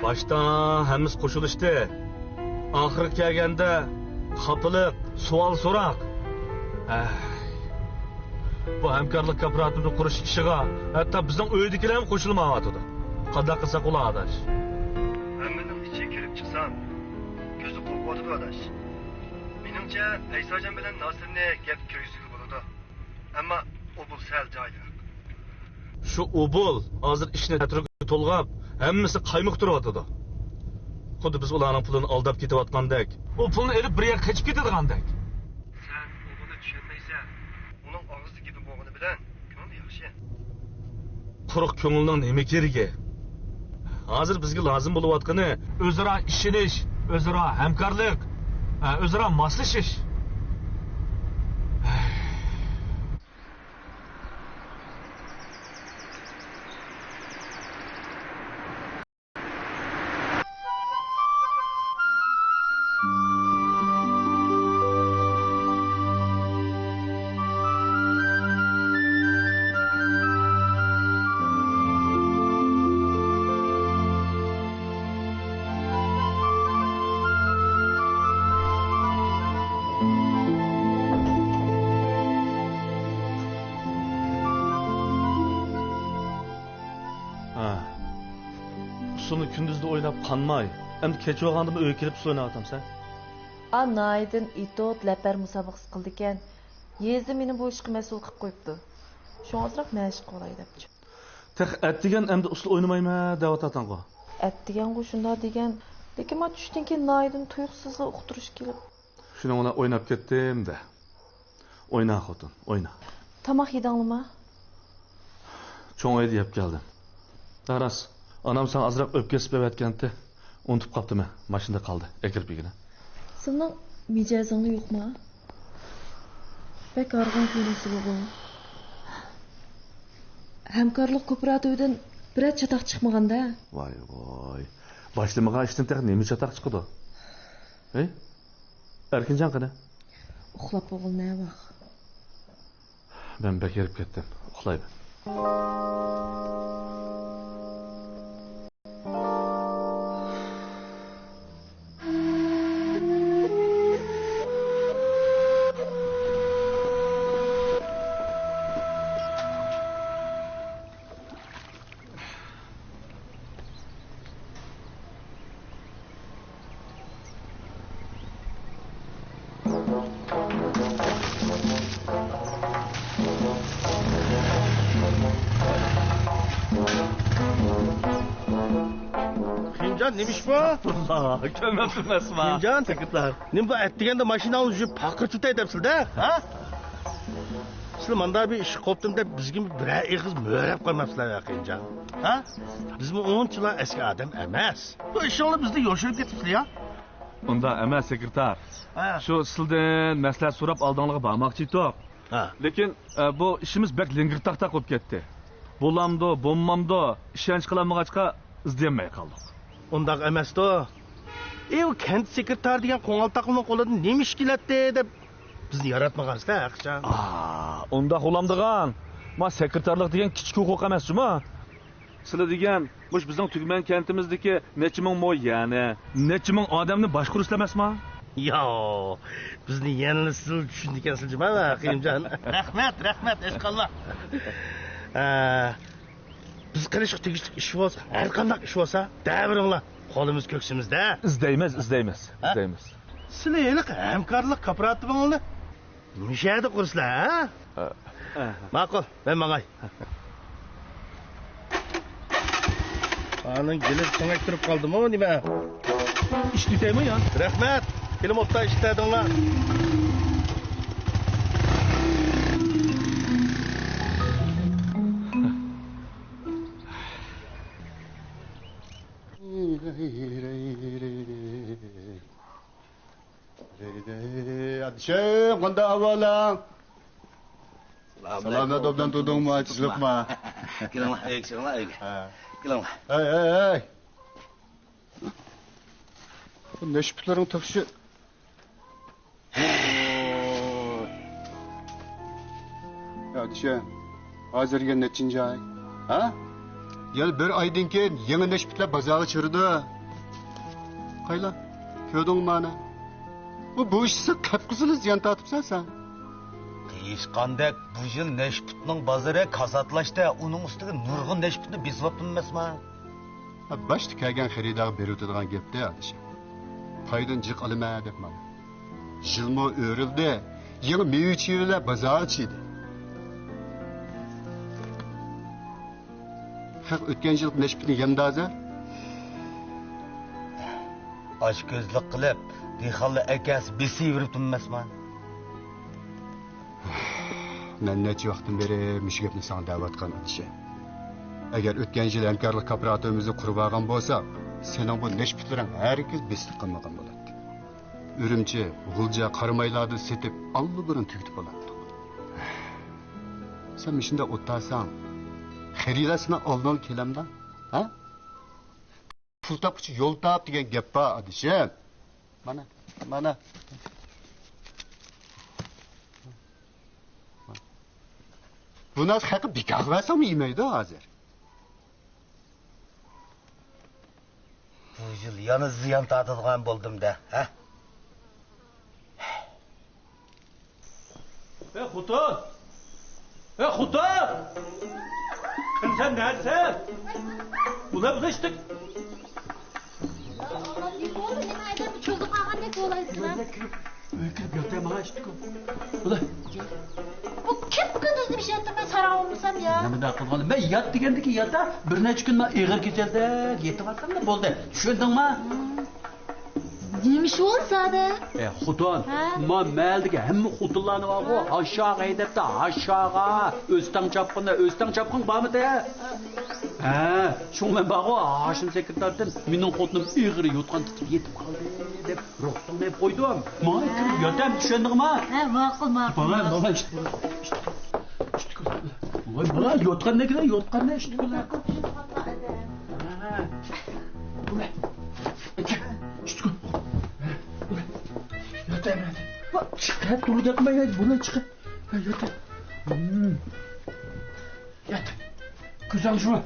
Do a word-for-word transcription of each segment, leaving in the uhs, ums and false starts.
باشتا ھەممىسى قوشۇلۇشتى. ئاخىرى كەلگەندە خاپىلىق، سوئال-سوراق. ئەھ. بۇ ھەمكارلىق كوپىراتىپىنى قۇرۇش ئىشىغا ھەتتا بىزنىڭ ئۆيدىكىلەرمۇ قوشۇلمايۋاتىدۇ. قانداق قىلساق بولا، ئاداش؟ ھەممىنىڭ ئىچىگە كىرىپ چىقسام، كۆزى قورقۇۋاتىدۇ، ئاداش. مېنىڭچە، ئەيساجان بىلەن ناسىرنى گەپ كىرگۈزگىلى بولىدۇ. ئەمما ئۇ بولسا سەل جايىدا. شۇ ئۇبۇل ھازىر ئىشنى تەتۈرگە تولغاپ، ھەممىسى قايمۇقتۇرۇۋاتىدۇ. خۇددى بىز ئۇلارنىڭ پۇلىنى ئالداپ كېتىۋاتقاندەك، ئۇ پۇلنى ئېلىپ بىر يەرگە قېچىپ كېتىدىغاندەك. سەن ئۇبۇلنى چۈشەنمەيسەن. ئۇنىڭ ئاغزىدا گېپى بولغىنى بىلەن كۆڭلى ياخشى. قۇرۇق كۆڭۈلنىڭ نېمە كېرىكى؟ ھازىر بىزگە لازىم بولۇۋاتقىنى ئۆزئارا ئىشىنىش، ئۆزئارا ھەمكارلىق، ئە، ئۆزئارا ماسلىشىش. ھە. ئۇسسۇلنى كۈندۈزدە ئويناپ قانماي، ئەمدى كەچ بولغاندىمۇ ئۆيگە كېلىپ ئۇسسۇل ئويناۋاتامسەن؟ ئا، ناھىدىن ئېتوت، لەپەر مۇسابىقىسى قىلىدىكەن. يېزا مېنى بۇ ئىشقا مەسئۇل قىلىپ قويۇپتۇ. شۇڭا ئازراق مەشىق قىلاي دەپچۇ. تېخى ئەتىگەن ئەمدى ئۇسسۇل ئوينىمايمەن دەۋاتاتتىڭغۇ؟ ئەتىگەنغۇ شۇنداق دېگەن، لېكىن مانا چۈشتىن كېيىن ناھىدىن تۇيۇقسىزلا ئۇقتۇرۇش كېلىپ. شۇنىڭ بىلەن ئويناپ كەتتىم دە. ئوينا خوتۇن، ئوينا. تاماق يېدىڭلىما؟ چوڭ ئۆيدە يەپ كەلدىم. ھە راست، ئانام ساڭا ئازراق ئۆپكە ئېسىپ بېرىۋەتكەنتى. ئۇنتۇپ قاپتىمەن، ماشىنىدا قالدى. ئەكىرىپ يېگىنە. سېنىڭ مىجەزىڭلا يوقما؟ بەك ھارغىن كۆرۈنسىلىغۇ. ھەمكارلىق كوپىراتىۋىدىن بىرەر چاتاق چىقمىغاندا؟ ۋاي ۋاي. باشلىمىغان ئىشتىن تېخى نېمە چاتاق چىقىدۇ؟ ھەي؟ ئەركىنجان قېنى؟ ئۇخلاپ بولغىلى نەۋاق. مەن بەك ھېرىپ كەتتىم. ئۇخلايمەن. خېنىمجان، نېمە ئىش بۇ؟ ئابدۇللا، كۆرمەپتىمەن ئەسما. خېنىمجان، سېكرېتار. نېمە بۇ ئەتىگەندە ماشىناڭنى يۇيۇپ پارقىرىتىۋېتەي دەپسىلە-دە، ھە؟ سىلەر ماندا بىر ئىش قوپتۇم دەپ بىزگىمۇ بىرەر ئېغىز مۆرەپ قويماپسىلەر يا خېنىمجان. ھە؟ بىزمۇ ئۇنچىلا ئەسكى ئادەم ئەمەس. بۇ ئىشىڭلار بىزدىن يوشۇرۇپ كېتىپسىلەر يا. ئۇنداق ئەمەس، سېكرېتار. ھە. شۇ سىلدىن مەسلىھەت سوراپ ئالدىڭلارغا بارماقچى ئىدۇق. ھە. لېكىن، ئە، بۇ ئىشىمىز بەك لىڭگىرتاقتاق بولۇپ كەتتى. بولامدۇ، بولمامدۇ، ئىشەنچ قىلالمىغاچقا ئىزدىيەلمەي قالدۇق. ئۇنداق ئەمەستۇ. ئى، ئۇ كەنت سېكرېتارى دېگەن قوڭالتاقلىنىڭ قولىدىن نېمە ئىش كېلەتتى دەپ بىزنى ياراتمىغانسىلەر ھەقىچان. ئا، ئۇنداق بولامدىغان. ما سېكرېتارلىق دېگەن كىچىك ھوقۇق ئەمەس جۇما. سىلە دېگەن مۇشۇ بىزنىڭ تۈگمەن كەنتىمىزدىكى نەچچە مىڭ مو يەرنى، نەچچە مىڭ ئادەمنى باشقۇرۇشلا ئەمەسما؟ ياق، بىزنى يەنىلا سىل چۈشىنىدىكەنسىل جۇما خېنىمجان. رەھمەت، رەھمەت، ئەشقاللا. ئە، بىز قىلىشقا تېگىشلىك ئىش بولسا، ھەر قانداق ئىش بولسا، دەۋېرىڭلار. قولىمىز كۆكسىمىزدە. ئىزدەيمىز، ئىزدەيمىز، ھە؟ ئىزدەيمىز. سىلى ھېلىقى ھەمكارلىق كوپىراتىپىڭلارنى مۇشۇ يەردە قۇرىسىلەر، ھە؟ ھە. ماقۇل، مەن ماڭاي. ئانىڭ گېلى سۆڭەك تۇرۇپ قالدىمۇ نېمە؟ ئىشلىتەيمۇ يا؟ رەھمەت. ھېلىمۇ ئوبدان ئىشلىتەدىڭلار. ئادىشىم، قانداق ئەھۋالىڭ؟ سالامەت، ئوبدان تۇردۇڭمۇ؟ تىنچلىقمۇ؟ كېلىڭلار، ئۆيگە كىرىڭلار، ئۆيگە. ھە. كېلىڭلار. ھەي، ھەي، ھەي. بۇ نەشپۈتلىرىڭ تاپشى. يا ئادىشىم، ھازىر دېگەن نەچچىنچى ئاي؟ ھە؟ يەنە بىر ئايدىن كېيىن يېڭى نەشپۈتلەر بازارغا چىقىدۇ. قايلا، كۆردۈڭمۇ مانا؟ بۇ، بۇ ئىشسىز قىپقىزىل زىيان تارتىپسەن سەن. دېيىشقاندەك، بۇ يىل نەشپۈتنىڭ بازىرى كاساتلاشتى، ئۇنىڭ ئۈستىگە نۇرغۇن نەشپۈتنى بېسىۋاپتىمەن ئەمەسمۇ؟ ھە، باشتا كەلگەن خېرىدارغا بېرىۋېتىدىغان گەپتە ئادىشى. پايدىنى جىق ئالىمەن دەپ مانا. يىلمۇ ئۆرۈلدى، يېڭى مېۋە-چېۋىلەر بازارغا چىقتى. خەق ئۆتكەن يىلقى نەشپۈتنى يەمدى ھازىر. ئاچكۆزلۈك قىلىپ، دېھقانلار ئەكەلسە بېسىۋېرىپتىمۇ ئەمەسمۇ؟ مەن نەچچە ۋاقىتتىن بېرى مۇشۇ گەپنى ساڭا دەۋاتقان ئادىشى. ئەگەر ئۆتكەن يىل ھەمكارلىق كوپىراتىپىمىزنى قۇرۇۋالغان بولساق، سېنىڭ بۇ نەشپۈتلىرىڭ ھەرگىز بېسىلىپ قالمىغان بولاتتى. ئۈرۈمچى، غۇلجا، قارامايلاردىن سېتىپ، ئاللىبۇرۇن تۈگىتىپ بولاتتۇق. سەن مۇشۇنداق ئولتۇرساڭ، خېرىدار سېنىڭ ئالدىڭغا كېلەمدۇ؟ ھە؟ پۇل تاپقۇچى يول تاپ دېگەن گەپ بار، ئادىشىم. مانا، مانا. بۇ نەرسە ھەققى بىكارغا بەرسەڭمۇ يېمەيدۇ ھازىر. بۇ يىل يەنە زىيان تارتىدىغان بولدۇم-دە، ھە؟ ئەي خوتۇن! ئەي خوتۇن! قېنى سەن نەدىسەن؟ ئۇلا، ئۇلا ئىشتىك. يا ئاللا، نېمە بولدى؟ مېنىڭ ئەدەم چۆلدە قالغاندەك بولايسىلەر. ئۆيگە كىرىپ، ئۆيگە كىرىپ ياتاي ماڭا ئىشتىك. ئۇلا. بۇ كىم قىلدى بىر ئىش ياتتىم مەن ساراڭ بولمىسام يا. نېمە دەپ قىلغان؟ مەن يات دېگەندىكىن ياتا، بىر نەچچە كۈن مەن ئېغىر كېسەلدەك يېتىۋاتسام بولدى. چۈشەندىڭما؟ نېمە ئىش بولدى زادى؟ ئە، خوتۇن، ھە؟ ما مەھەللىدىكى ھەممە خوتۇنلارنى بارغۇ، ھە؟ ئاشاغا ھەيدەپتۇ، ئاشاغا. ئۆستەڭ چاپقىنى، ئۆستەڭ چاپقىن بارمىدى؟ ھە، شۇڭا مەن بارغۇ، ھاشىم سېكرېتاردىن مېنىڭ خوتۇنۇم ئېغىر يوتقان تۇتۇپ يېتىپ قالدى دەپ رۇخسىتىڭنى ئېلىپ قويدۇم. ماڭا كىرىپ ياتام، چۈشەندىڭما؟ ھە، ماقۇل، ماقۇل. بالا، بالا، ئىشتە، ئىشتە، ئىشتە، ۋاي، بالا، يوتقان نەگىدە، يوتقان نە، ئىشتە، بالا. ھە. ئىشتە، ياتام، ياتام. چىق، ھە، تۇرۇپ ياتماي، بۇنى چىق. ھە، ياتام. ھىم. يات. كۆزۈڭنى يۇم.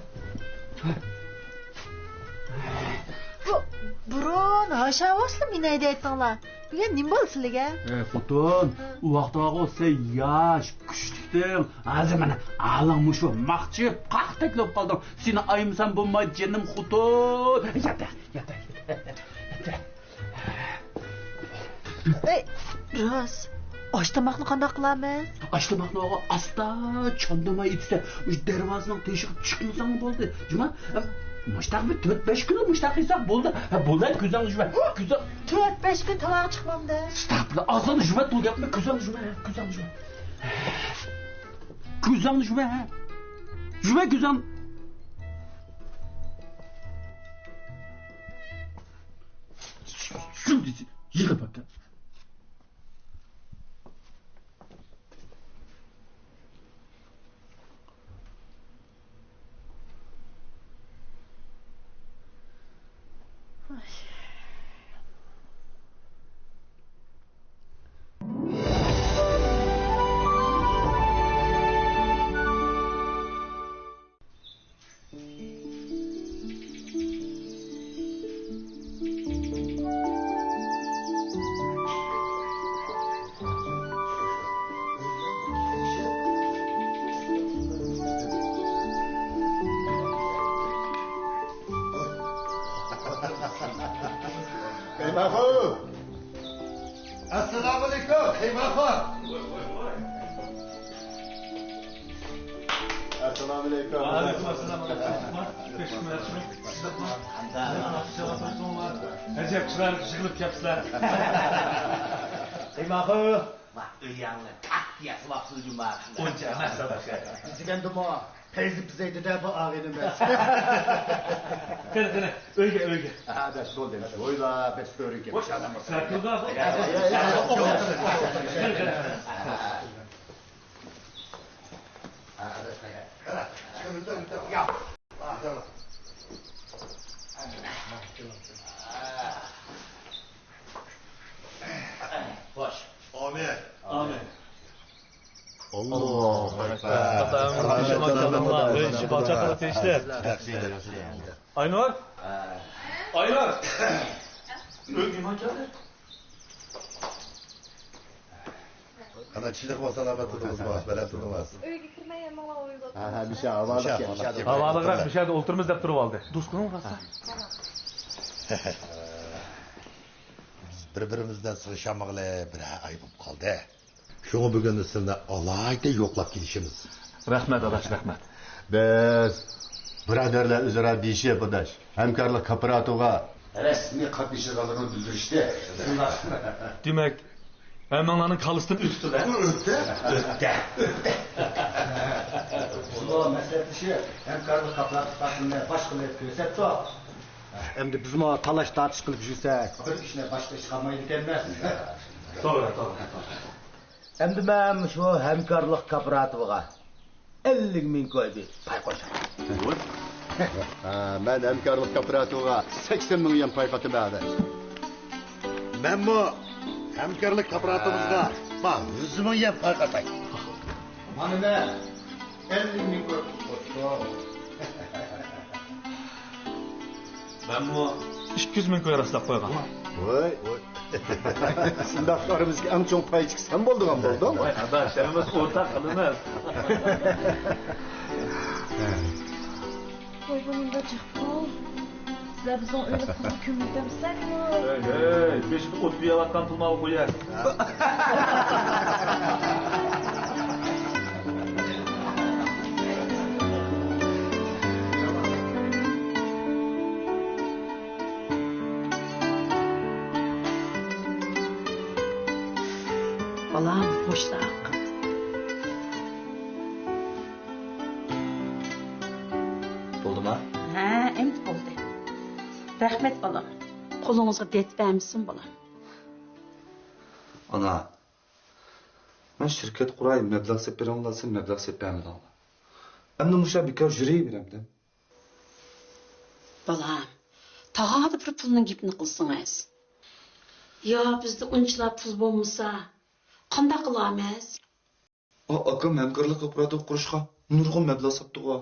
بۇ بۇرۇن ھاشا ۋاقىتتا مېنى ھەيدەيتتىڭلار. بۈگۈن نېمە بولدى سىلىگە؟ ئەي خوتۇن، ھە. ئۇ ۋاقىتتىغۇ سەن ياش، كۈچلۈكتىڭ. ھازىر مانا ھالىڭ مۇشۇ ماقچىپ، قاقتەكلا بولۇپ قالدىڭ. سېنى ئايىمىسام بولمايدۇ جېنىم خوتۇن. يات، يات، يات، يات، يات. ئەي، راست. ئاش تاماقنى قانداق قىلارمىز؟ ئاش تاماقنى ئاستا، چاندىماي ئېتىسەن. مۇشۇ دەرۋازىنىڭ تېشىغا چىقمىساڭ بولدى. جۇما، مۇشتاق بىر تۆت بەش كۈن مۇشتاق يېسەك بولدى. ھە، بولدى، كۆزۈڭنى يۇم. كۆزۈڭ. تۆت بەش كۈن تاماق چىقمامدۇ. ئەستەغپۇرۇللا، ئازلا يۇم، بۇ گەپنى كۆزۈڭنى يۇم، كۆزۈڭنى يۇم. كۆزۈڭنى يۇم، ھە. يۇم كۆزۈڭنى. شۇنداق يىغىپ ئاكا. قېيۇمخان! ئەسسالامۇئەلەيكۇم، قېيۇمخان! ئەسسالامۇئەلەيكۇم. ۋەئەلەيكۇم ئەسسالام. ئەجەب چىرايلىق يىغىلىپ كەپسىلەر. قېيۇمخان! ۋاھ، ئۆيۈڭنى تاختا ياسىۋاپسىز جۇما. ئۇنچە ئەمەس، ئاداش. دېگەندىمۇ، پەيزى پىزەيدىدە بۇ ئاغىنىمىز. قېنى، قېنى، ئۆيگە، ئۆيگە. ئاداش، بولدى. ئۆيلەر بەك كۆرۈنگەن. سەكىلدە. قېنى، قېنى. خوش. ئامىن. ئامىن. ئاللاھۇ ئەكبەر. ماشائاللاھ، شىپا چاقىرىپ تېگىشلىك. ئاينۇر! ئاينۇر! ئۆيگە ماڭ كەلدى. قانداق، چىلىق بار، سالامەت تۇردىڭىزمۇ؟ بەلەن تۇردىڭىز؟ ئۆيگە كىرمەي ھەممىڭلار ئويغا ھە، ھە، مىشا، ھاۋالىق. ھاۋالىقراق مىشادا ئولتۇرىمىز دەپ تۇرۇۋالدى. دوست قىلىڭ، راسا. بىر-بىرىمىز بىلەن سىغىشالمىغىلى بىرەر ئاي بولۇپ قالدى. شۇڭا بۈگۈن سىلىنى ئالاھىدە يوقلاپ كېلىشىمىز. رەھمەت، ئاداش، رەھمەت. بىز بۇرادەرلەر ئۆزئارا دېيىشىپ، ئاداش، ھەمكارلىق كوپىراتىپىغا رەسمىي قاتنىشىدىغانلىرىنى بىلدۈرۈشتى. دېمەك، ھەممىڭلارنىڭ كاللىسىدىن ئۆتۈپتۇ-دە. ئۆتتى. ئۆتتى. ئۆتتى. شۇنداق مەسلىھەتلىشىپ، ھەمكارلىق كوپىراتىپ خادىمىنى باش قىلىپ كۆرسەتتۇق. ئەمدى بىزمۇ تالاش-تارتىش قىلىپ يۈرسەك، بىر ئىشنى باشقا ئىش قالمايدىكەنمىز. توغرا، توغرا، توغرا. ئەمدى مەن شۇ ھەمكارلىق كوپىراتىپىغا ئەللىك مىڭ كوي بىر پاي قوشىمەن. ھە، مەن ھەمكارلىق كوپىراتىپىغا سەكسەن مىڭ يۈەن پاي قاتىمەن. مەنمۇ ھەمكارلىق كوپىراتىپىمىزغا، ما، يۈز مىڭ يۈەن پاي قاتاي. مانا مەن ئەللىك مىڭ كوي قوشتۇم. مەنمۇ ئىككى يۈز مىڭ كوي راسلاپ قويغان. ۋاي، ۋاي. شۇنداق ئارىمىزدىكى ئەڭ چوڭ پايچىكى سەن بولىدىغان بولدۇڭ. ۋاي، ئاداش، ھەممىمىز ئورتاق قىلىمىز. ۋاي، بۇنىڭدا جىق پۇل. سىلەر بىزنىڭ ئۆينى پۇلغا كۆمۈۋېتەمسىلەرمۇ؟ ھەي، ھەي، بېشىدا ئوت كۆيۈۋاتقان پۇل ماۋۇ قويە. بالام، مۇشتاق. بولدىما؟ ھە، ئەمدى بولدى. رەھمەت، بالام. قولىڭىزغا دەرد بەرمىسۇن، بالام. ئانا، مەن شىركەت قۇراي، مەبلەغ سېلىپ بېرىڭلار دېسەم، مەبلەغ سېلىپ بەرمىدىڭلار. ئەمدى مۇشۇ بىكار يۈرۈۋېرەمدىم. بالام، تاغاردا بىر پۇلنىڭ گېپىنى قىلسىڭىز. يا بىزدە ئۇنچىلا پۇل بولمىسا، قانداق قىلارمىز؟ ئا-، ئاكام ھەمكارلىق كوپىراتىپى قۇرۇشقا نۇرغۇن مەبلەغ ساپتىغۇ.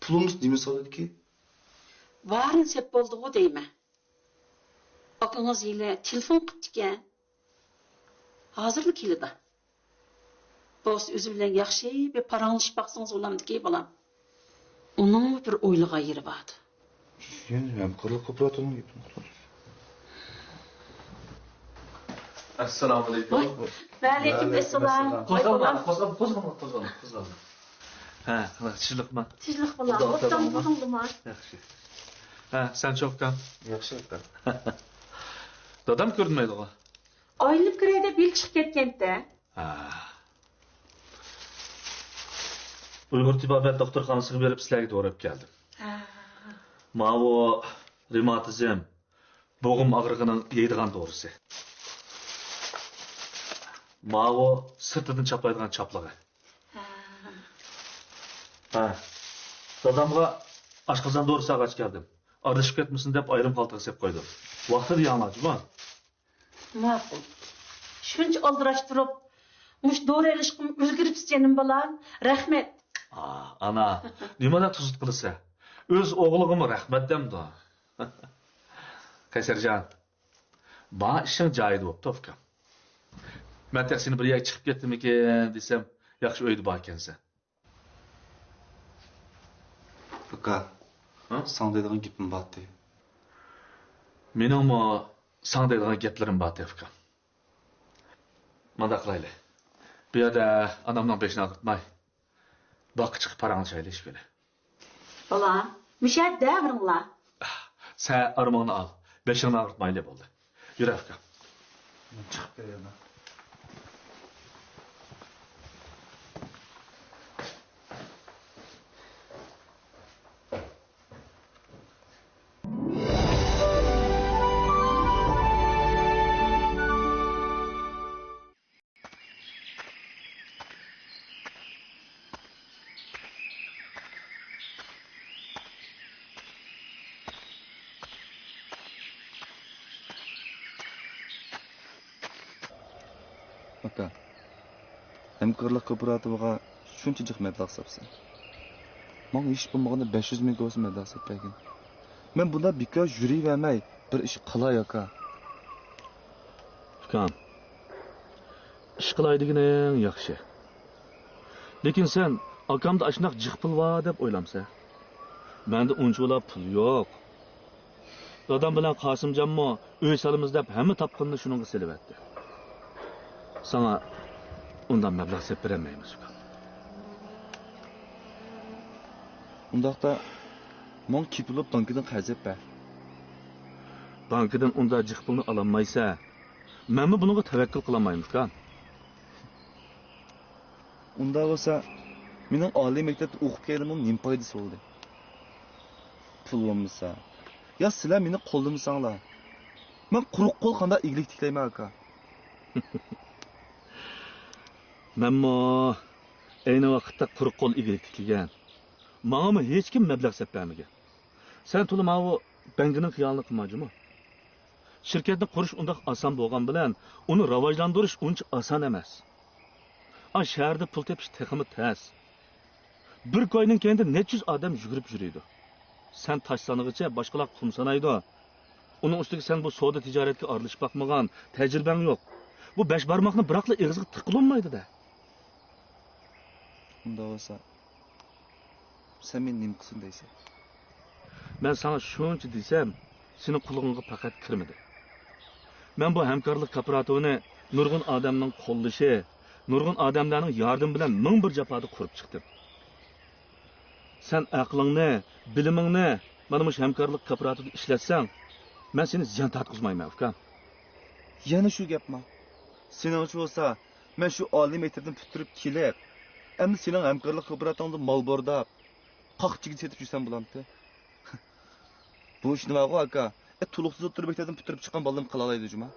پۇلىمىز نېمە سالىدىكى؟ بارىنى سەپ بولدىغۇ دەيمەن. ئاكىڭىز ھېلى تېلېفون قىپتىكەن. ھازىرلا كېلىدۇ. بولسا ئۆزى بىلەن ياخشى بىر پاراڭلىشىپ باقسىڭىز بولامدىكى، بالام. ئۇنىڭمۇ بىر ئويلىغان يېرى باردا. يەنە ھەمكارلىق كوپىراتىپىنىڭ گېپىنى قىلىۋاتىمىز. ئەسسالامۇئەلەيكۇم. ۋەئەلەيكۇم ئەسسالام. قوزغالما، قوزغالما، قوزغالما، قوزغالما، قوزغالما. ھە، قانداق، تىنچلىقما؟ تىنچلىق، بالام. ئوبدان تۇردۇڭلىما؟ ياخشى. ھە، سەن چوكام؟ ياخشى، ئاكا. دادام كۆرۈنمەيدىغۇ؟ ئايلىنىپ كىرەي دەپ ھېلى چىقىپ كەتكەنتە. ھە. ئۇيغۇر تېبابەت دوختۇرخانىسىغا بېرىپ سىلەرگە دورا ئېلىپ كەلدىم. ھە. ماۋۇ رېماتىزم، بوغۇم ئاغرىقىنىڭ يەيدىغان دورىسى. ماۋۇ سىرتىدىن چاپلايدىغان چاپلىقى. ھە. ھە. دادامغا ئاشقازان دورىسى ئالغاچ كەلدىم. ئادىشىپ كەتمىسۇن دەپ ئايرىم خالتىغا سېلىپ قويدۇم. ۋاقتىدا يەڭلار جۇمۇ. ماقۇل. شۇنچە ئالدىراش تۇرۇپ، مۇشۇ دورا ئېلىشقىمۇ ئۈلگۈرۈپسىز جېنىم بالام. رەھمەت. ئا، ئانا، نېمانداق تۇزۇت قىلىسەن؟ ئۆز ئوغلۇڭغىمۇ رەھمەت دەمدۇ؟ قەيسەرجان، بار ئىشىڭ جايىدا بوپتۇ، ئۇكام. مەن تېخى سېنى بىر يەرگە چىقىپ كەتتىمىكىن دېسەم، ياخشى ئۆيدە باركەنسەن. ئاكا، ھە؟ ساڭا دەيدىغان گېپىم بارتى. مېنىڭمۇ ساڭا دەيدىغان گەپلىرىم بارتى، ئۇكام. مۇنداق قىلايلى. بۇ يەردە ئانامنىڭ بېشىنى ئاغرىتماي، باغقا چىقىپ پاراڭلىشايلى ئىش بىلەن. بالام، مۇشۇ يەردە دەۋېرىڭلار. سەن ئارمىڭنى ئال، بېشىڭنى ئاغرىتمايلى بولدى. يۈر، ئۇكام. مەن چىقىپ كېلەيمەن. ئاكا، ھەمكارلىق كوپىراتىپىغا شۇنچە جىق مەبلەغ ساپسەن. ماڭا ھېچ بولمىغاندا بەش يۈز مىڭ كوسا مەبلەغ سېلىپ بەرگىن. مەن بۇنداق بىكار يۈرۈۋەرمەي، بىر ئىش قىلاي، ئاكا. ئۇكام، ئىش قىلاي دېگىنىڭ ياخشى. لېكىن سەن ئاكامدا ئاشۇنداق جىق پۇل بار دەپ ئويلامسەن؟ مەندە ئۇنچىۋالا پۇل يوق. دادام بىلەن قاسىمجانمۇ ئۆي سالىمىز دەپ ھەممە تاپقىنىنى شۇنىڭغا سېلىۋەتتى. ساڭا ئۇنداق مەبلەغ سېلىپ بېرەلمەيمىز، ئۇكام. ئۇنداقتا، ماڭا كېپىل بولۇپ بانكىدىن قەرز ئېلىپ بەر. بانكىدىن ئۇنداق جىق پۇلنى ئالالمايسەن. مەنمۇ بۇنىڭغا تەۋەككۈل قىلالمايمەن، ئۇكام. ئۇنداق بولسا، مېنىڭ ئالىي مەكتەپتە ئوقۇپ كەلگىنىمنىڭ نېمە پايدىسى بولدى؟ پۇل بولمىسا، يا سىلەر مېنى قوللىمىساڭلار، مەن قۇرۇق قول قانداق ئىگىلىك تىكلەيمەن، ئاكا؟ مەنمۇ ئەينى ۋاقىتتا قۇرۇق قول ئىگىلىك تىكلىگەن. ماڭىمۇ ھېچكىم مەبلەغ سەپ بەرمىگەن. سەن تولا ماۋۇ بەڭگىنىڭ خىيالىنى قىلما جۇمۇ. شىركەتنى قۇرۇش ئۇنداق ئاسان بولغان بىلەن، ئۇنى راۋاجلاندۇرۇش ئۇنچە ئاسان ئەمەس. ئا، شەھەردە پۇل تېپىش تېخىمۇ تەس. بىر كوينىڭ كەينىدە نەچچە يۈز ئادەم يۈگۈرۈپ يۈرىدۇ. سەن تاش سانىغىچە باشقىلار قۇم سانايدۇ. ئۇنىڭ ئۈستىگە سەن بۇ سودا تىجارەتكە ئارىلىشىپ باقمىغان، تەجرىبەڭ يوق. بۇ بەش بارماقنى بىراقلا ئېغىزغا تىققىلى بولمايدۇ-دە. ئۇنداق بولسا، سەن مېنى نېمە قىلسۇن دەيسەن؟ مەن ساڭا شۇنچە دېسەم، سېنىڭ قۇلىقىڭغا پەقەت كىرمىدى. مەن بۇ ھەمكارلىق كوپىراتىپىنى نۇرغۇن ئادەمنىڭ قوللىشى، نۇرغۇن ئادەملەرنىڭ ياردىمى بىلەن مىڭ بىر جاپادا قۇرۇپ چىقتىم. سەن ئەقلىڭنى، بىلىمىڭنى مانا مۇشۇ ھەمكارلىق كوپىراتىپىدا ئىشلەتسەڭ، مەن سېنى زىيان تارتقۇزمايمەن، ئۇكام. يەنە شۇ گەپما؟ سېنىڭچە بولسا، مەن شۇ ئالىي مەكتەپنى پۈتتۈرۈپ كېلىپ، ئەمدى سېنىڭ ھەمكارلىق كوپىراتىپىڭدا مال بورداپ، قاق چىگىت سېتىپ يۈرسەم بولامتى؟ بۇ ئىشنى بارغۇ، ئاكا، ئە، تولۇقسىز ئوتتۇرا مەكتەپتىن پۈتتۈرۈپ چىققان بالىلىرىمۇ قىلالايدۇ جۇما.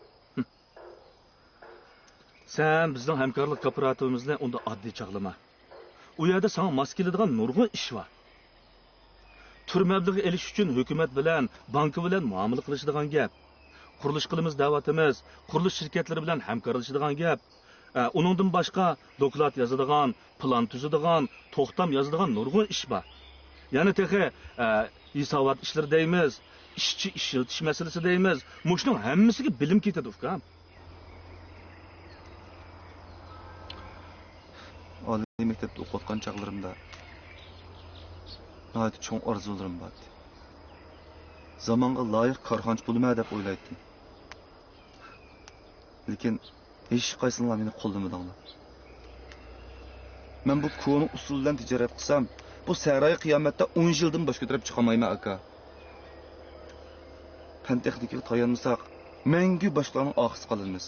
سەن بىزنىڭ ھەمكارلىق كوپىراتىپىمىزنى ئۇنداق ئاددىي چاغلىما. ئۇ يەردە ساڭا ماس كېلىدىغان نۇرغۇن ئىش بار. تۈر مەبلىغى ئېلىش ئۈچۈن ھۆكۈمەت بىلەن، بانكا بىلەن مۇئامىلە قىلىشىدىغان گەپ. قۇرۇلۇش قىلىمىز دەۋاتىمىز، قۇرۇلۇش شىركەتلىرى بىلەن ھەمكارلىشىدىغان گەپ. ئە، ئۇنىڭدىن باشقا دوكلات يازىدىغان، پىلان تۈزىدىغان، توختام يازىدىغان نۇرغۇن ئىش بار. يەنە تېخى، ئە، ھېسابات ئىشلىرى دەيمىز، ئىشچى ئىشلىتىش مەسىلىسى دەيمىز. مۇشۇنىڭ ھەممىسىگە بىلىم كېتىدۇ، ئۇكام. ئالىي مەكتەپتە ئوقۇۋاتقان چاغلىرىمدا ناھايىتى چوڭ ئارزۇلىرىم بار ئىدى. زامانغا لايىق كارخانىچى بولىمەن دەپ ئويلايتتىم. لېكىن ھېچقايسىڭلار مېنى قوللىمىدىڭلار. مەن بۇ كونا ئۇسۇل بىلەن تىجارەت قىلسام، بۇ سەھرايى قىيامەتتە ئون يىلدىن باش كۆتۈرۈپ چىقالمايمەن، ئاكا. پەن تېخنىكىغا تايانمىساق، مەڭگۈ باشقىلارنىڭ ئارقىسىدا قالىمىز.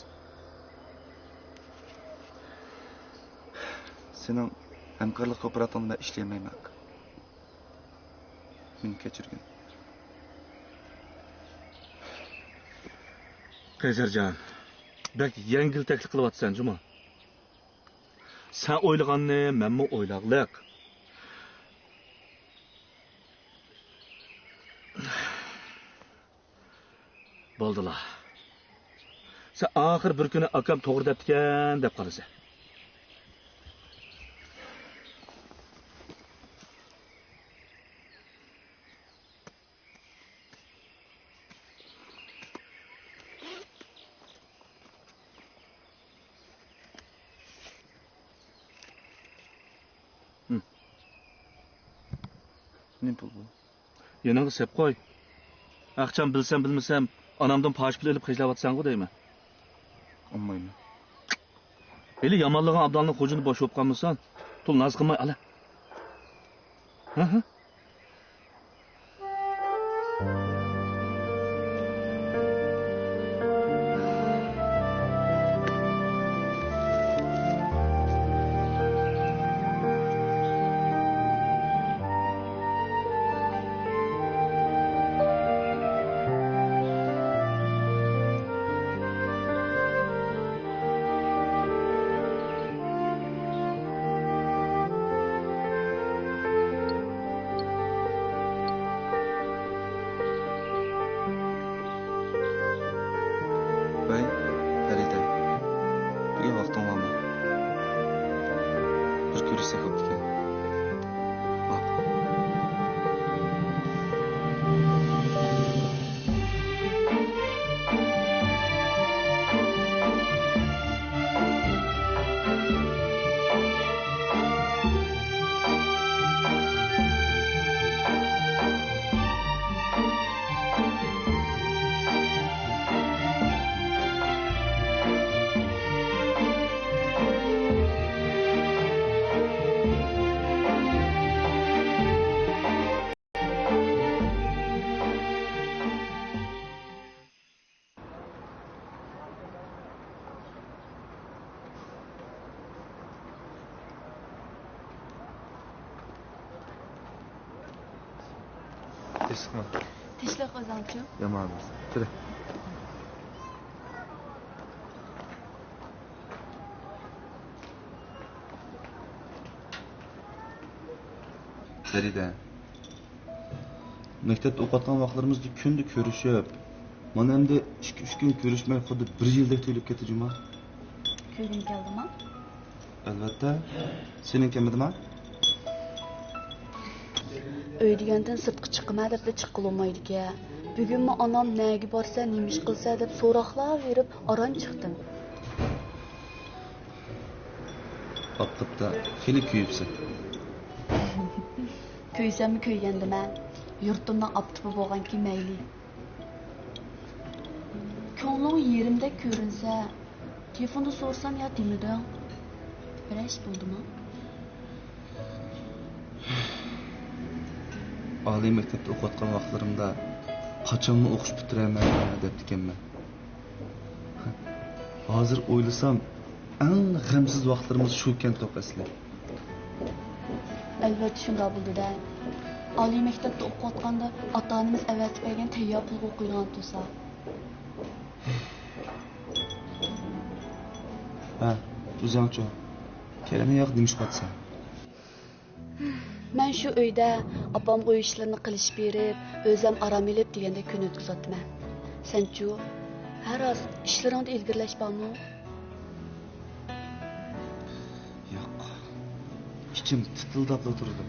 سېنىڭ ھەمكارلىق كوپىراتىپىڭدا مەن ئىشلىيەلمەيمەن، ئاكا. مېنى كەچۈرگىن. قەيسەرجان، بەك يەڭگىلتەكلىك قىلىۋاتىسەن جۇمۇ. سەن ئويلىغاننى مەنمۇ ئويلاغلىق. بولدىلا. سەن ئاخىر بىر كۈنى ئاكام توغرا دەپتىكەن دەپ قالىسەن. نېمە پۇل بۇ؟ يېنىڭغا سېلىپ قوي. ئاخچام بىلسەم بىلمىسەم، ئانامدىن پاھىشە پۇل ئېلىپ خەجلەۋاتىسەنغۇ دەيمەن. ئالمايمەن. ھېلى يامانلىغان ئابدالنىڭ خوجىنى بوش بولۇپ قالمىسۇن. تۇل ناز قىلماي ئالا. ھە، ھە. تىنچلىقمۇ؟ تىنچلىق، ئۆزۈڭچۇ؟ يامان ئەمەس. كىرە. پەرىدە، مەكتەپتە ئوقۇۋاتقان ۋاقىتلىرىمىزدا كۈندە كۆرۈشۈپ، مانا ئەمدى ئىككى-ئۈچ كۈن كۆرۈشمەي، خۇددى بىر يىلدەك تۇيۇلۇپ كەتتى جۇما. كۆرگۈڭ كەلدىما؟ ئەلۋەتتە. سېنىڭ كەلمىدىما؟ ئۆي دېگەندىن سىرتقا چىقىمەن دەپلا چىققىلى بولمايدىكەن. بۈگۈنمۇ ئانام نەگە بارسەن، نېمە ئىش قىلىسەن دەپ سوراقلار بېرىپ ئاران چىقتىم. ئاپتاپتا خېلى كۆيۈپسەن. كۆيسەممۇ كۆيگەندىمەن. يۇرتۇمنىڭ ئاپتىپى بولغانكى مەيلى. كۆڭلۈڭ يېرىمدەك كۆرۈنسە، تېلېفوندا سورىسام يا دېمىدىڭ؟ بىرەر ئىش بولدىمۇ؟ ئالىي مەكتەپتە ئوقۇۋاتقان ۋاقىتلىرىمدا قاچانمۇ ئوقۇش پۈتتۈرەرمەن دەپتىكەنمەن. ھازىر ئويلىسام، ئەڭ غەمسىز ۋاقىتلىرىمىز شۇكەن توق ئەسلى. ئەلۋەتتە شۇنداق بولىدۇ-دە. ئالىي مەكتەپتە ئوقۇۋاتقاندا ئاتا-ئانىمىز ئەۋەتىپ بەرگەن تەييار پۇلغا ئوقۇيدىغان تۇرسا. ھە، ئۆزۈڭچۇ؟ كەلمە ياق نېمە ئىش قىلىسەن؟ مەن شۇ ئۆيدە ئاپامغا ئۆي ئىشلىرىنى قىلىشىپ بېرىپ، ئۆزۈم ئارام ئېلىپ دېگەندەك كۈن ئۆتكۈزۈۋاتىمەن. سەنچۇ؟ ھە راست، ئىشلىرىڭدا ئىلگىرىلەش بارمۇ؟ ياق. ئىچىم تىتىلداپلا تۇرىدۇ.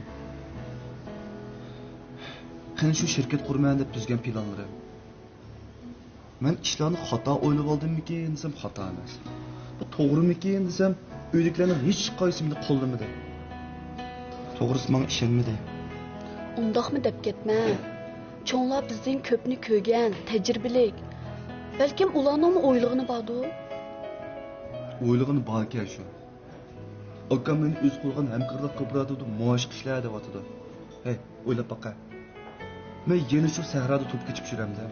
قېنى شۇ شىركەت قۇرىمەن دەپ تۈزگەن پىلانلىرىم؟ مەن ئىشلارنى خاتا ئويلىۋالدىممىكىن دېسەم، خاتا ئەمەس. بۇ توغرىمىكىن دېسەم، ئۆيدىكىلەرنىڭ ھېچقايسى مېنى قوللىمىدى. توغرىسى، ماڭا ئىشەنمىدى. ئۇنداقمۇ دەپ كەتمە. چوڭلار بىزدىن كۆپنى كۆرگەن، تەجرىبىلىك. بەلكىم ئۇلارنىڭمۇ ئويلىغىنى باردۇ. ئويلىغىنى باركەن شۇ. ئاكام مېنى ئۆزى قۇرغان ھەمكارلىق كوپىراتىپىدا مائاشقا ئىشلە دەۋاتىدۇ. ھەي، ئويلاپ باقە. مەن يەنە شۇ سەھرادا توپ كېچىپ يۈرەمدىم.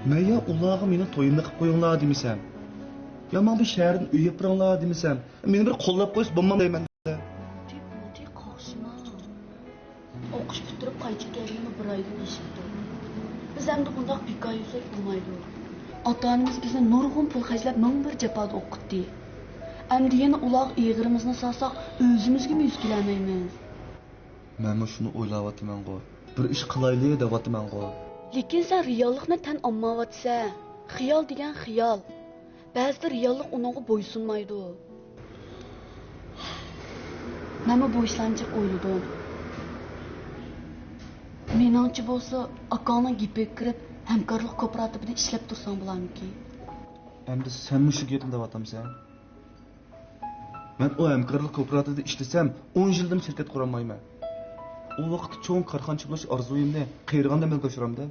مەن يا ئۇلارغا مېنىڭ تويۇمنى قىلىپ قويۇڭلار دېمىسەم، يا ماڭا بىر شەھەردىن ئۆي ئېلىپ بېرىڭلار دېمىسەم، مېنى بىر قوللاپ قويسا بولمامدۇ دەيمەن. ئوقۇش پۈتتۈرۈپ قايتىپ كەلگىنىمۇ بىر ئايدىن ئېشىپتۇ. بىز ئەمدى بۇنداق بىكار يۈرسەك بولمايدۇ. ئاتا-ئانىمىز بىزنى نۇرغۇن پۇل خەجلەپ مىڭ بىر جاپادا ئوقۇتتى. ئەمدى يەنە ئۇلارغا ئېغىرىمىزنى سالساق، ئۆزىمىزگىمۇ يۈز كېلەلمەيمىز. مەنمۇ شۇنى ئويلاۋاتىمەنغۇ. بىر ئىش قىلايلى دەۋاتىمەنغۇ. لېكىن سەن رېئاللىقنى تەن ئالمايۋاتىسەن. خىيال دېگەن خىيال. بەزىدە رېئاللىق ئۇنىڭغا بويسۇنمايدۇ. مەنمۇ بۇ ئىشلارنى جىق ئويلىدىم. مېنىڭچە بولسا، ئاكاڭنىڭ گېپىگە كىرىپ، ھەمكارلىق كوپىراتىپىدا ئىشلەپ تۇرساڭ بولارمىكىن؟ ئەمدى سەنمۇ شۇ گەپنى دەۋاتامسەن؟ مەن ئۇ ھەمكارلىق كوپىراتىپىدا ئىشلىسەم، ئون يىلدىن شىركەت قۇرالمايمەن. ئۇ ۋاقىتتا چوڭ كارخانىچى بولۇش ئارزۇيۇمنى قېرىغاندا ئەمەلگە ئاشۇرامدە؟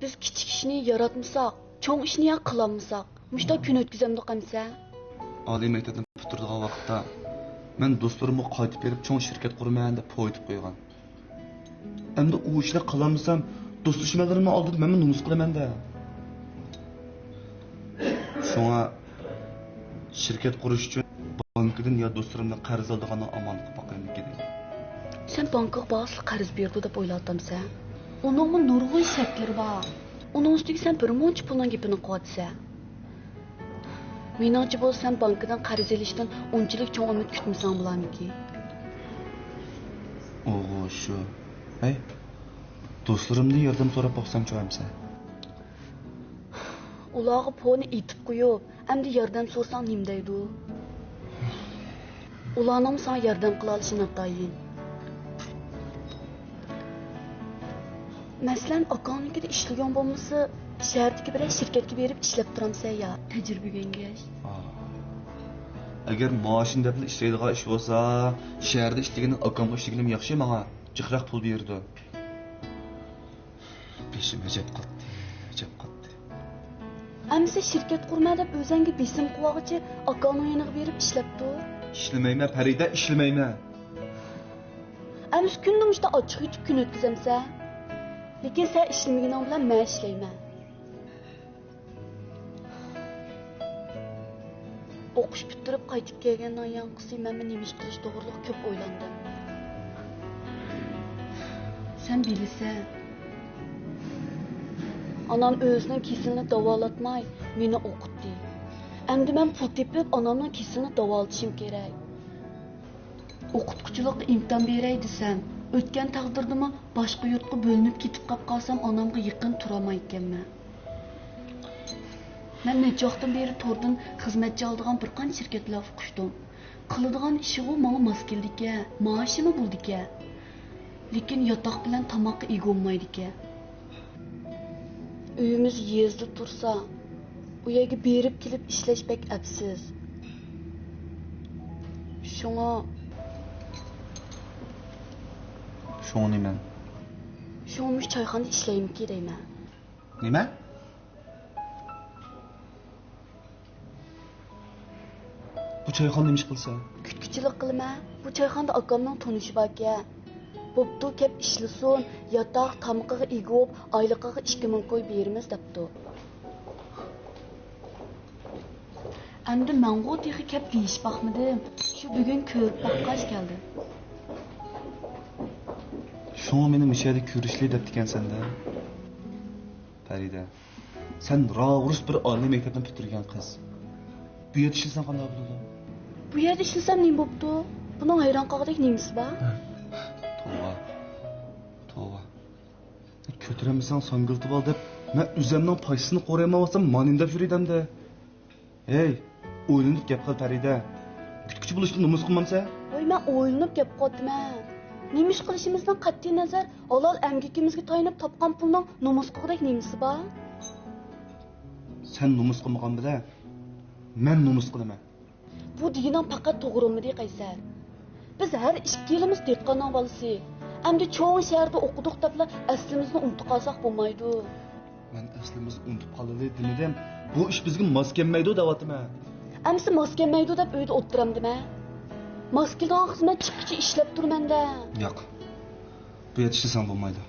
بىز كىچىك ئىشنى ياراتمىساق، چوڭ ئىشنى يا قىلالمىساق، مۇشۇنداق كۈن ئۆتكۈزەمدۇق ئەمسە؟ ئالىي مەكتەپنى پۈتتۈرىدىغان ۋاقىتتا مەن دوستلىرىمغا قايتىپ بېرىپ چوڭ شىركەت قۇرىمەن دەپ پو ئېتىپ قويغان. ئەمدى ئۇ ئىشنى قىلالمىسام، دوست-دۈشمەنلىرىمنىڭ ئالدىدا مەنمۇ نومۇس قىلىمەن-دە. شۇڭا شىركەت قۇرۇش ئۈچۈن بانكىدىن يا دوستلىرىمدىن قەرز ئالىدىغاننى ئامانەت قىلىپ باقايمىكىن دېدىم. سەن بانكىغا بارسىلا قەرز بېرىدۇ دەپ ئويلاۋاتامسەن؟ ئۇنىڭمۇ نۇرغۇن شەرتلىرى بار. ئۇنىڭ ئۈستىگە سەن بىر مۇنچە پۇلنىڭ گېپىنى قىلىۋاتىسەن. مېنىڭچە بولسا سەن بانكىدىن قەرز ئېلىشتىن ئۇنچىلىك چوڭ ئۈمىد كۈتمىسەڭ بولارمىكىن؟ ئوغۇ شۇ. ھەي، دوستلىرىمدىن ياردەم سوراپ باقسامچۇ ئەمسە؟ ئۇلارغا پونى ئېتىپ قويۇپ، ئەمدى ياردەم سورىساڭ نېمە دەيدۇ؟ ئۇلارنىڭمۇ ساڭا ياردەم قىلالىشى ناتايىن. مەسىلەن، ئاكاڭنىڭكىدە ئىشلىگۈڭ بولمىسا، شەھەردىكى بىرەر شىركەتكە بېرىپ ئىشلەپ تۇرامسەن يا، تەجرىبە ئۆگەنگەچ. ئاھ. ئەگەر مائاشىنى دەپلا ئىشلەيدىغان ئىش بولسا، شەھەردە ئىشلىگىنىڭ ئاكامغا ئىشلىگىنىم ياخشى ماڭا. جىقراق پۇل بېرىدۇ. بېشىم ئەجەب قاتتى، ئەجەب قاتتى. ئەمىسە شىركەت قۇرىمەن دەپ ئۆزەڭگە بېسىم قىلىۋالغۇچە ئاكاڭنىڭ يېنىغا بېرىپ ئىشلەپ تۇر. ئىشلىمەيمەن، پەرىدە، ئىشلىمەيمەن. ئەمىسە كۈندە مۇشۇنداق ئاچچىق يۇتۇپ كۈن ئۆتكۈزەمسەن؟ لېكىن سەن ئىشلىمىگىنىڭ بىلەن مەن ئىشلەيمەن. ئوقۇش پۈتتۈرۈپ قايتىپ كەلگەندىن يانقىسى مەنمۇ نېمە ئىش قىلىش توغرۇلۇق كۆپ ئويلاندىم. سەن بىلىسەن، ئانام ئۆزىنىڭ كېسىلىنى داۋالاتماي، مېنى ئوقۇتتى. ئەمدى مەن پۇل تېپىپ، ئانامنىڭ كېسىلىنى داۋالىتىشىم كېرەك. ئوقۇتقۇچىلىققا ئىمتىھان بېرەي دېسەم، ئۆتكەن تەقدىردىمۇ باشقا يۇرتقا بۆلۈنۈپ كېتىپ قاپ قالسام، ئانامغا يېقىن تۇرالمايدىكەنمەن. مەن نەچچە ۋاقىتتىن بېرى توردىن خىزمەتچى ئالىدىغان بىر قانچە شىركەتلەر ئۇقۇشتۇم. قىلىدىغان ئىشىغۇ ماڭا ماس كېلىدىكەن، مائاشىمۇ بولىدىكەن. لېكىن ياتاق بىلەن تاماققا ئىگە بولمايدىكەن. ئۆيىمىز يېزىدا تۇرسا، ئۇ يەرگە بېرىپ كېلىپ ئىشلەش بەك ئەپسىز. شۇڭا، شۇڭا نېمە؟ شۇڭا مۇشۇ چايخانىدا ئىشلەيمىكى دەيمەن. نېمە؟ بۇ چايخانىدا نېمە ئىش قىلىسەن؟ كۈتكۈچىلىك قىلىمەن. بۇ چايخانىدا ئاكامنىڭ تونۇشى باركەن. بوپتۇ، كەپ ئىشلىسۇن، ياتاق، تامىقىغا ئىگە بولۇپ، ئايلىقىغا ئىككى مىڭ كوي بېرىمىز دەپتۇ. ئەمدى مەنغۇ تېخى كەپ دېيىشىپ باقمىدىم. شۇ بۈگۈن كۆرۈپ باققاچ كەلدىم. شۇڭا مېنى مۇشۇ يەردە كۆرۈشلى دەپتىكەنسەن-دە، پەرىدە. سەن راۋۇرۇس بىر ئالىي مەكتەپنى پۈتتۈرگەن قىز. بۇ يەردە ئىشلىسەڭ قانداق بولىدۇ؟ بۇ يەردە ئىشلىسەم نېمە بوپتۇ؟ بۇنىڭ ھەيران قالغۇدەك نېمىسى بار؟ توۋا، توۋا. كۆتۈرەلمىسەڭ ساڭگىلىتىپ ئال دەپ، مەن ئۆزۈمنىڭ پايسىسىنى قورايمايۋاتسام، مانا نېمە دەپ يۈرىدەمدە؟ ھەي، ئويلىنىپ گەپ قىل، پەرىدە. كۈتكۈچى بولۇشتىن نومۇس قىلمامسەن؟ ۋاي، مەن ئويلىنىپ گەپ قىلىۋاتىمەن. نېمە ئىش قىلىشىمىزدىن قەتئىينەزەر، ھالال ئەمگىكىمىزگە تايىنىپ تاپقان پۇلنىڭ نومۇس قىلغۇدەك نېمىسى بار؟ سەن نومۇس قىلمىغان بىلەن، مەن نومۇس قىلىمەن. بۇ دېگىنىڭ پەقەت توغرىلمىدى، قەيسەر. بىز ھەر ئىككىلىمىز دېھقاننىڭ بالىسى. ئەمدى چوڭ شەھەردە ئوقۇدۇق دەپلا ئەسلىمىزنى ئۇنتۇپ قالساق بولمايدۇ. مەن ئەسلىمىزنى ئۇنتۇپ قالىلى دېمىدىم. بۇ ئىش بىزگە ماس كەلمەيدۇ دەۋاتىمەن. ئەمسە ماس كەلمەيدۇ دەپ ئۆيدە ئولتۇرامدىمەن؟ ماس كېلىدىغان خىزمەت چىققىچە ئىشلەپ تۇرىمەن-دە. ياق. بۇ يەردە ئىشلىسەڭ بولمايدۇ.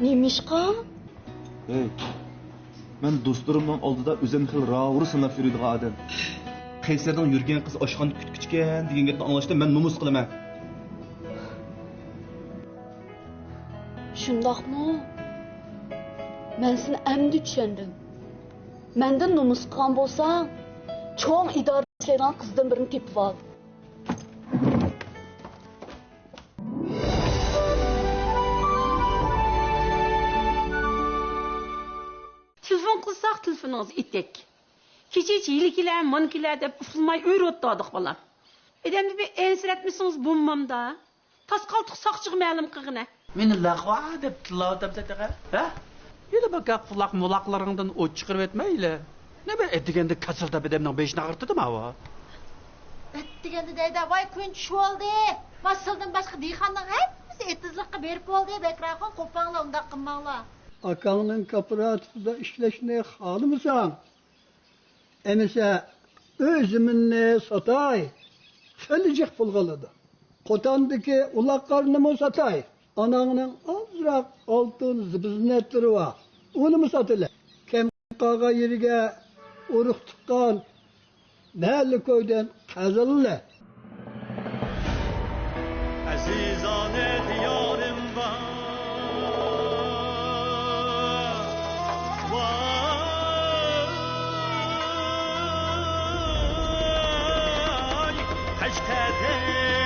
نېمىشقا؟ ھەي، مەن دوستلىرىمنىڭ ئالدىدا ئۆزۈمنى خېلى راۋۇرۇس ساناپ يۈرىدىغان ئادەم. قەيسەرنىڭ يۈرگەن قىزى ئاشخانا كۈتكۈچىكەن دېگەن گەپنى ئاڭلاشتا مەن نومۇس قىلىمەن. شۇنداقمۇ؟ مەن سېنى ئەمدى چۈشەندىم. مەندىن نومۇس قىلغان بولساڭ، چوڭ ئىدارىدە ئىشلەيدىغان قىزدىن بىرىنى تېپىۋال. تېلېفون قىلساق، تېلېفونىڭىز ئېتەك. كېچىچە ھېلى كېلە، مانا كېلە دەپ ئۇخلىماي ئۆرۈۋاتاتتۇق بالام. ئادەمنى بىر ئەنسىرەتمىسىڭىز بولمامدا. تاس قالتىق ساقچىغا مەلۇم قىلغىنە. مېنى لەقۋا دەپ تىللاۋاتامسەن تېخى، ھە؟ ھېلى بۇ گەپ قۇلاق مۇلاقلىرىڭدىن ئوت چىقىرىۋەتمەيلى. نېمە ئەتىگەندە كاسىلداپ ئادەمنىڭ بېشىنى ئاغرىتىدىما ئاۋۇ؟ ئەتىگەندە دەيدۇ، ۋاي كۈن چۈش بولدى. مانا سىلىدىن باشقا دېھقاننىڭ ھەممىسى ئېتىزلىققا بېرىپ بولدى. بەكرەخۇن قوپاڭلار، ئۇنداق قىلماڭلار. ئاكاڭنىڭ كوپىراتىپىدا ئىشلەشنى خالىمىساڭ، ئەمىسە ئۆي زېمىننى ساتاي، خېلى جىق پۇلغا ئالىدۇ. قوتاندىكى ئۇلاغ قارنىمۇ ساتاي، ئاناڭنىڭ ئازراق ئالتۇن زىبۇ-زىننەتلىرى بار، ئۇنىمۇ ساتىلى. كەم قالغان يېرىگە ئۇرۇق تۇغقان مەھەللە-كويدىن قەرز ئالىلى. ئەزىزانە دىيارىم بار، ۋاي، قەشقەردەك